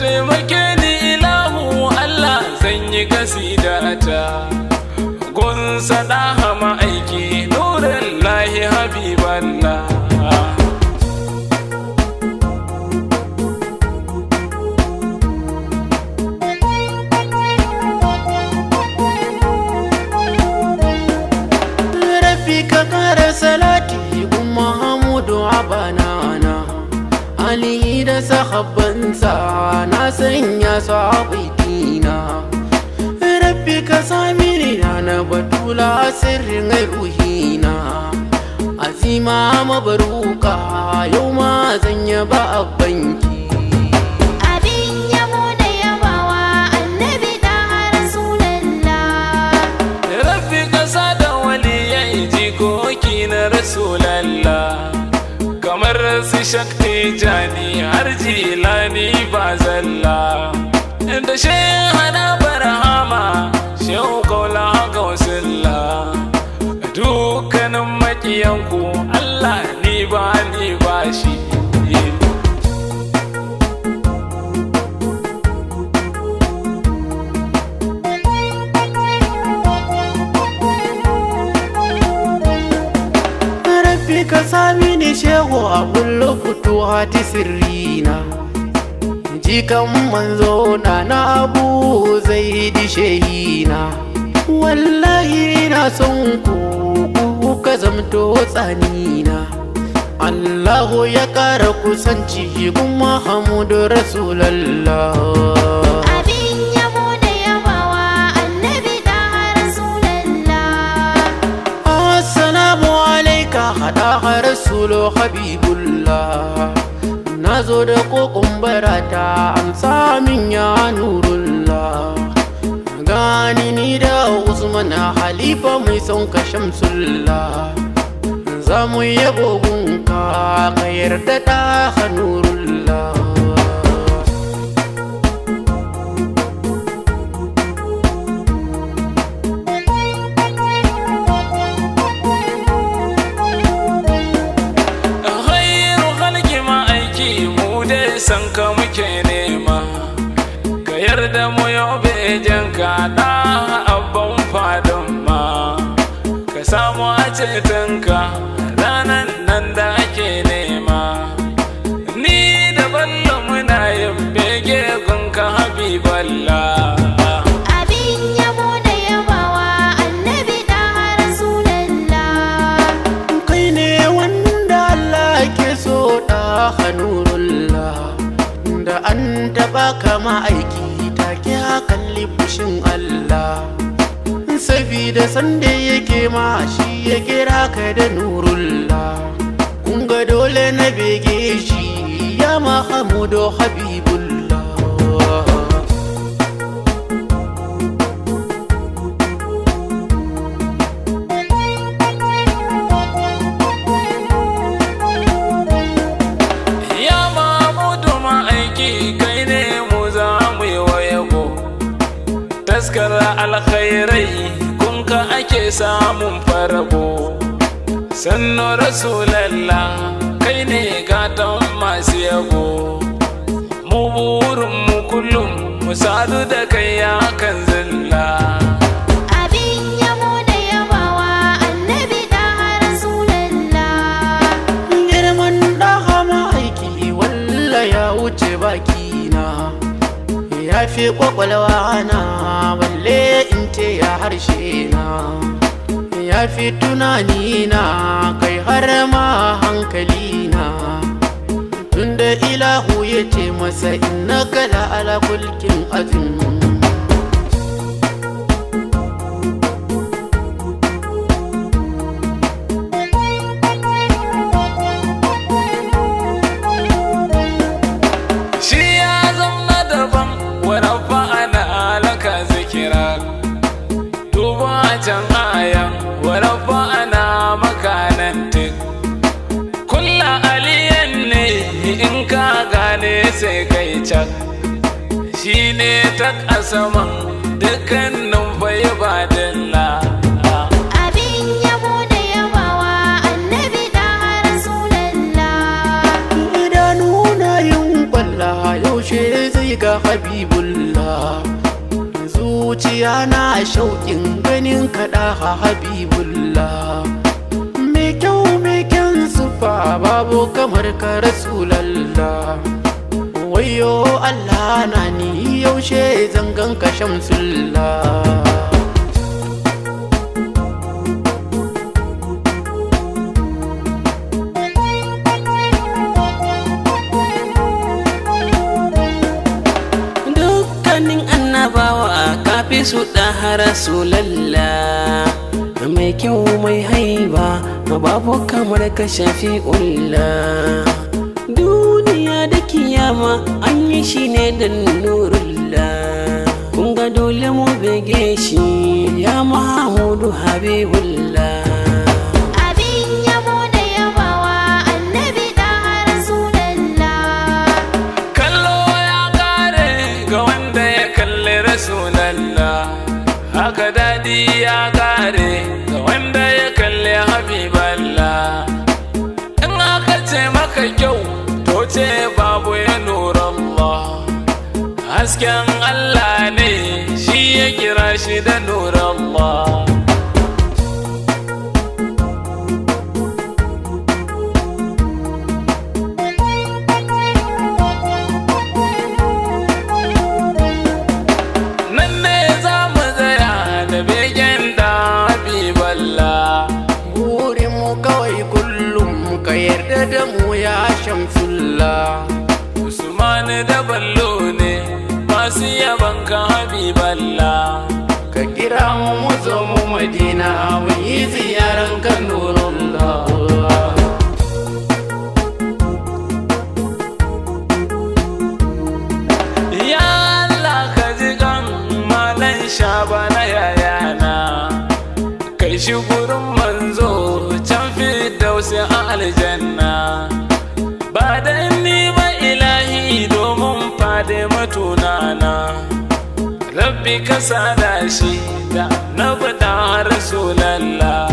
Taimake ni ilahu Allah, zan yi kasidata gun sadaha ma'aiki nurin lahi habiballah. Rabbi ka kara salati gun Muhammadu abanana, Ali da sahabbansa na sanya su a baitina. Rabbi ka sami ni na batula sirrin ruhina, azima mabaruka yau ma zan yaba a banki. Abin yabo da yabawa annabi da Rasulallah. Rabbi kasa da waliyai jikoki na Rasulallah, kamar su Shakti Jani har Jilani ba zalla, da Shehana Barhama Shehu Kaula Gausilla, dukkanin makiyanku Allah ni ba ni ba shi. Rabbi ka sami ni shehu abun lokutu hati sirrina, jikan manzo na na abu zaidi shehina. Wallahi ina son ku, ku ka zamto tsanina. Allahu ya kara kusanci gun Muhammadu Rasulallah. Abin yabo da yabawa annabi da Rasulallah. Assalamu alaika hada rasulu habibullah, nazo da kokon barata amsa min ya nurullah. Gani ni da Usman halifa mai son ka shamsullah, za mu yabo gunka ka yarda da nurullah. Khairu khalqi ma'aiki mu dai san ka muke nema, ka yarda mu yau bejenka da abban fadon ma, ka samu a cetonka ranan nan da ake nema. Ni da ballo muna yin bege gunka habiballah. Abin yabo da yabawa annabi da Rasulallah. Kai ne wanda Allah ke so da nurullah, da an taɓa kama aiki take kalli fushin Allah, sabida sanda yake ma shi ya kira ka da nurullah. Kun ga dole na bege shi ya Mahamudu habibullah. Ya Mamudu ma'aiki kai ne mu za mu yi wa yabo, taskar alkhairai kunka ake samun farabo. Sannu Rasulallah kai ne gatan masu yabo, mu burin mu kullum mu sadu da kai ya kan zilla. Abin yabo da yabawa annabi da Rasulallah. Girman ɗaha ma'aiki walla ya wuce bakina, ya fi ƙwaƙwalwa na balle in ce ya harshe na, ya fi tunani na kai har ma hankali na. Tunda ilahu ya ce masa innaka la ala kulkin azim. Shi ya zama daban wa rafa'ana laka zikira, duba can ayan wa rafa'ana makanan tik. Kulla aliyan ne in ka gane sai kai cak, shi ne tak a saman dukkanin bai ba dalla. Abin yabo da yabawa annabi da Rasulallah. Idanu na yin kwalla yaushe zai ga Habibullah. Zuciya na shauƙin ganin kaɗa Habibullah. Mai kyau mai kyan sufa babu kamar ka Rasulallah. Wayo Allah na ni yaushe zangan ka Shamsullah. Dukkanin annabawa kafi su ɗaha Rasulallah. Mai kyau mai haiba babu kamar ka Shafi'ullah. Duniya da kiyama an yi shi ne dan nurullah. Kun ga dole mu bege shi ya Mahamudu Habibullah. Abin yabo da yabawa annabi da Rasulallah. Kallo ya kare ga wanda ya kalli Rasulallah, haka daɗi ya kare ga wanda ya kalli Habiballah. In aka ce maka kyau to ce babu ya nurallah. Hasken Allah ne shi ya kira shi da nurallah. Nan ne za mu tsaya da begen da Habiballah. Burin mu kawai kullum ka yarda da mu ya Shamsullah. Usman da Ballo ne masu yaban ka Habiballah. Ka kira mu mu zo mu Madina mu yi ziyaran kan nurullah. Ya Allah ka ji kan malan shaba na yayana, kai shi gurin manzo can firdausi a aljanna. Ba dan ni ba ilahi domin fade matunana, Rabbi ka sada shi da na faɗa Rasulallah.